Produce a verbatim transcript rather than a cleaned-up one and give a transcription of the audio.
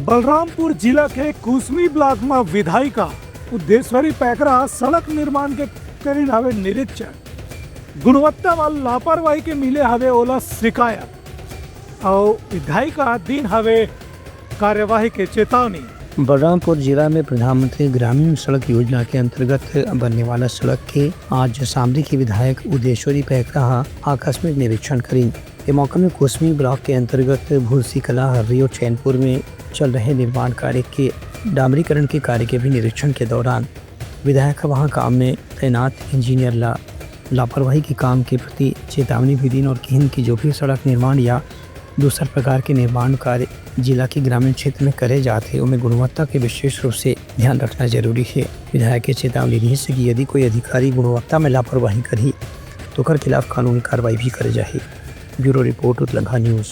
बलरामपुर जिला के कुसमी ब्लॉक म विधायिका उद्देश्वरी पैकरा सड़क निर्माण के करिन हवे निरीक्षण। गुणवत्ता म लापरवाही के मिले हवे ओला शिकायत, अउ विधायिका दिन हवे कार्यवाही के चेतावनी। बलरामपुर जिला में प्रधानमंत्री ग्रामीण सड़क योजना के अंतर्गत बनने वाला सड़क के आज शामली के विधायक उद्देश्वरी पैकरा ह आकस्मिक निरीक्षण करिन। ए मौका में कुसमी ब्लॉक के अंतर्गत भूलसी कला, हर्री और चैनपुर में चल रहे निर्माण कार्य के डामरीकरण के कार्य के भी निरीक्षण के दौरान विधायक ह वहां काम में तैनात इंजीनियर ला लापरवाही के काम के प्रति चेतावनी भी दीन और किहिन कि जो भी सड़क निर्माण या दूसर प्रकार के निर्माण कार्य जिला के ग्रामीण क्षेत्र में करे जात हे, ओमे गुणवत्ता के विशेष रूप से ध्यान रखना जरूरी हे। विधायक के चेतावनी रिहिस कि यदि कोई अधिकारी गुणवत्ता में लापरवाही करही, तो ओकर खिलाफ कानूनी कार्रवाई भी करे जाही। Bureau report, Utlangha news.